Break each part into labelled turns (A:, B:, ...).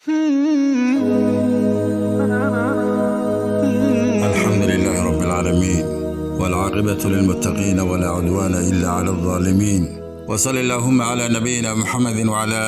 A: الحمد لله رب العالمين، والعاقبة للمتقين، ولا عدوان إلا على الظالمين، وصل اللهم على نبينا محمد وعلى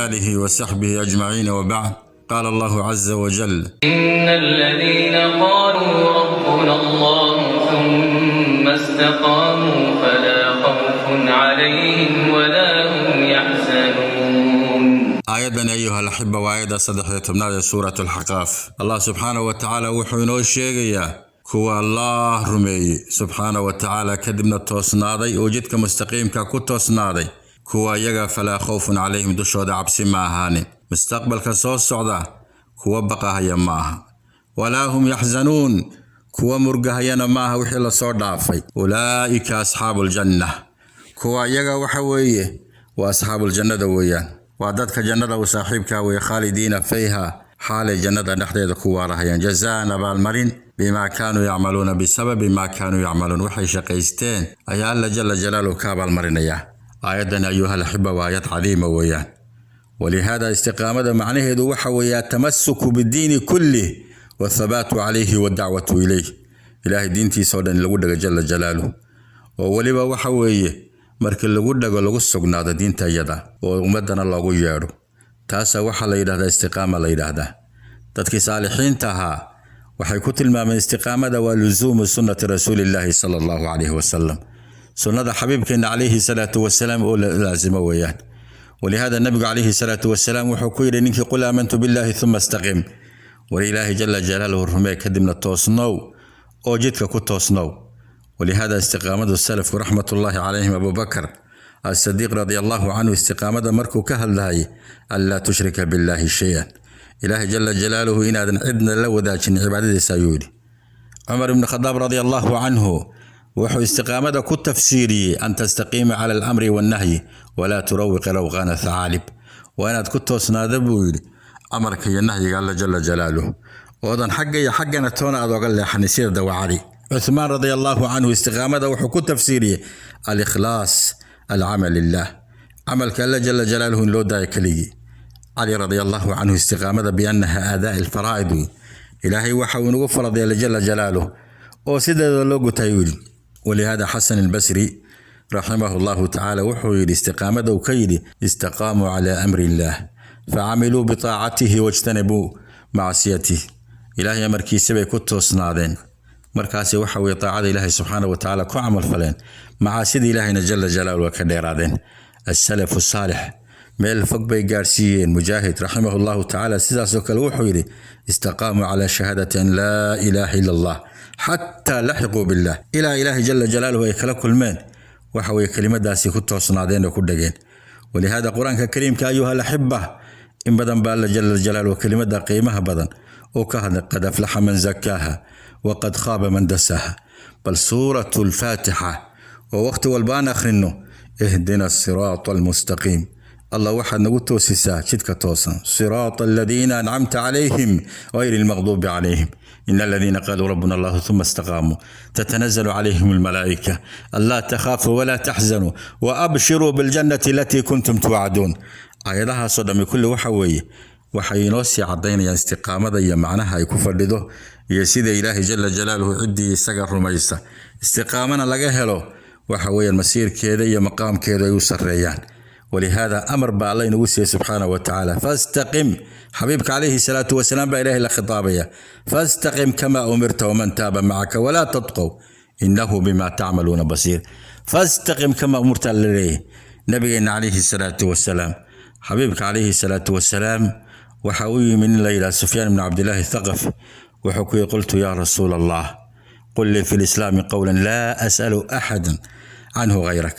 A: آله وصحبه أجمعين، وبعد. قال الله عز وجل:
B: إن الذين قالوا ربنا الله ثم استقاموا فلا خوف عليهم ولا هم يحزنون.
A: Aayaddan, ayuha alaxiba, waa aayadda 13aad ee suurat Alxaqaaf. Allah subxaana wa tacaala wuxuu inoo sheegayaa kuwa Allah rumeeyey subxaana wa tacaala, kadibna toosnaaday oo jidka mustaqiimka ku toosnaaday. Kuwa iyaga falaa khawfun calayhim, dushooda cabsi ma ahaanin, mustaqbalka soo socda kuwa baqahaya ma aha, walaa hum yaxzanuun, kuwa murgahayana ma aha wixii lasoo dhaafay. Ulaa'ika asxaabu aljanna, kuwa iyaga waxa weeye waa asxaabuljannada weeyaan, waa dadka jannada u saaxiibkaa weeye, khaalidiina fiiha, xaalay jannada dhexdeeda ku waarahayaan, jazaan, abaalmarin, bimaa kaanuu yacmaluuna, bisababi maa kaanuu yacmaluun, waxay shaqaysteen ayaa Alla jala jalaaluhu ka abaalmarinayaa. Aayaddan, ayuha alaxiba, waa aayad cadiima weeyaan. Walihaada istiqaamada macnaheedu waxa weeye atamasuku bidiini kullih wathabaatu calayhi waddacwatu ilayh. Ilaahay diintiisa oo dhan lagu dhago jala jalaaluh, oo weliba waxa weeye markii lagu dhago, lagu sugnaado diinta iyada oo ummadana loogu yeedho, taasaa waxaa la yidhahdaa istiqaama la yidhaahdaa. Dadkii saalixiinta ahaa waxay ku tilmaameen istiqaamada waa luzuumu sunnati rasuulillaahi sala Allahu calayhi wasalam, sunnada xabiibkeenna calayhi salaatu wasalaam oo la laasimo weeyaan. Walihaada nabigu calayhi salaatu wasalaam wuxuu ku yidhi ninkii: qul aamantu billaahi thumma istaqim. War Ilaahay jala jalaaluhu rumee, kadibna toosnow oo jidka ku toosnow. Walihaada istiqaamadu salafku raxmatullaahi calayhim, Abubakar Asadiiq radia Allahu canhu istiqaamada markuu ka hadlayay: anlaa tushrika billaahi shay-an, Ilaahay jala jalaaluhu inaadan cidna la wadaajin cibaadadiisa, ayuu yidhi. Cumar ibn Khadaab radia Allahu canhu wuxuu istiqaamada ku tafsiiriyey: an tastaqiima cala alamri wannahyi walaa turawiqa rawqaana thacaalib. Waa inaad ku toosnaada, buu yidhi, amarka iyo nahyiga Alla jala jalaaluhu, oodan xagga iyo xaggana toona aad oga leexanin sida dawacadi. Cuthmaan radia Allahu canhu istiqaamada wuxuu ku tafsiiriyey alikhlaas alcamal lilah, camalka Alla jala jalaaluhu in loo daayo keligii. Cali radia Allahu canhu istiqaamada biannaha aadaa alfaraa'id wey, Ilaahay waxa uu inagu farad yeelay jala jalaaluh oo sideeda loo gutay, yidhi. Walihaada Xasan albasri raximahu Allahu tacaala wuxuu yidhi istiqaamada uu ka yidhi: istaqaamuu calaa amri illaah facamiluu bitaacatihi wajtanabuu macsiyatih. Ilaahay amarkiisa bay ku toosnaadeen, markaasi waxa weye taacada Ilaahay subxaana wa tacaala ku camal faleen, macaasida Ilaahayna jala jalaaluhu waa ka dheeraadeen. Asalafu saalix meel fog bay gaarsiiyeen. Mujaahid raximahu Allahu tacaala sidaasoo kale wuxuu yidhi: istaqaamuu calaa shahaadati an laa ilaaha ila Allah xataa laxiquu billah. Ilaa Ilaahay jala jalaaluhu ay kala kulmeen, waxa weye kelimadaasi ku toosnaadeen oo ku dhegeen. Walihaada Qur-aanka kariimka, ayuha alaxiba, in badan baa Alla jala jalaaluhu kelimada qiimaha badan oo ka hadlay: qad aflaxa man zakaaha waqad khaaba man dasaaha. Bal suuratu Alfaatixa oo waqti walba aan akhrino: ihdina asiraata almustaqiim, Allah waxaad nagu toosisaa jidka toosan, siraata aladiina ancamta calayhim gayri almaqduubi calayhim. In aladiina qaaluu rabbuna Allahu thumma istaqaamuu tatanazalu calayhim almalaa'ika anlaa takhaafuu walaa taxzanuu waabshiruu biljannati alatii kuntum tuwacduun. Aayadahaasoo dhammi kulli waxa weeye waxay inoo sii caddaynayaan istiqaamada iyo macnaha ay ku fadhido iyo sida Ilaahay jala jalaaluhu ciddii isaga rumaysa, istiqaamana laga helo, waxa weeyaan masiirkeeda iyo maqaamkeedu ay u sarreeyaan. Walihaada amar baa Alla inagu siiyey subxaanahu wa tacaala: fastaqim. Xabiibka calayhi salaatu wasalaam baa Ilaahay la khitaabaya: fastaqim kamaa umirta waman taaba macaka walaa tatqow innahu bima tacmaluuna basiir. Fastaqim kamaa umirta la leeyahay nabigeena calayhi salaatu wasalaam. Xabiibka calayhi salaatu wasalaam waxa u yimi nin la yidhaha Sufyaan ibn Cabdillaahi Thaqafi. Wuxuu ku yidhi: qultu yaa rasuul Allah, qul lii fi lislaami qowlan laa as'alu axadan canhu hayrak.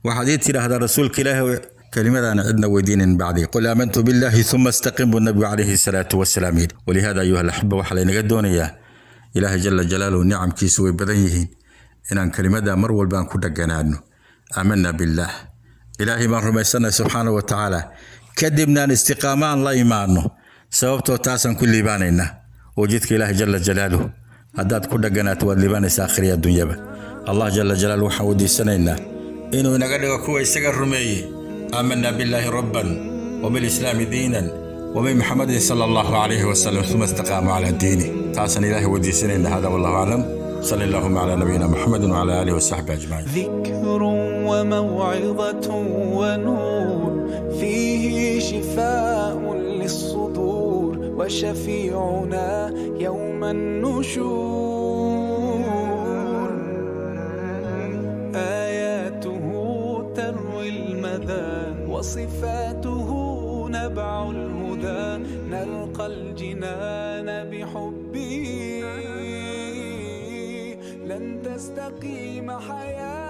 A: Waxaad ii tidhaahdaa, rasuulka Ilaahi, kelimadaana cidna weydiinin bacdi. Qul aamantu billahi thumma istaqim, buu nabigu calayhi salaatu wasalaam yidhi. Walihaada, ayuha alaxiba, waxaa laynaga doonayaa, Ilaahay jala jalaaluhu nicamkiisu way badan yihiin, inaan kelimada mar walba aan ku dhaganaano: aamana billaah, Ilaahay baan rumaysanay subxaana wa tacaala, kadibna aan istiqaamo aan la imaano, sababtoo taasaan ku liibaanaynaa. Oo jidka Ilaahay jala jalaaluhu haddaad ku dhaganaato, waad liibaanaysaa akhriya adduunyaba. Allah jala jalaaluhu waxaan weydiisanaynaa inuu inaga dhigo kuwa isaga rumeeyey: aamanaa billaahi rabban wabilislaami diinan. وبمحمد صلى الله عليه وسلم ثم استقاموا على دينه. تاسن إلهي وديسنين هذا، والله أعلم. صلى اللهم على نبينا محمد وعلى آله وصحبه أجمعين.
C: ذكر وموعظة ونور، فيه شفاء للصدور، وشفيعنا يوم النشور. آياته تروي المدى، وصفاته نبع الهدى، نلقى الجنان بحبه، لن تستقيم حياتنا.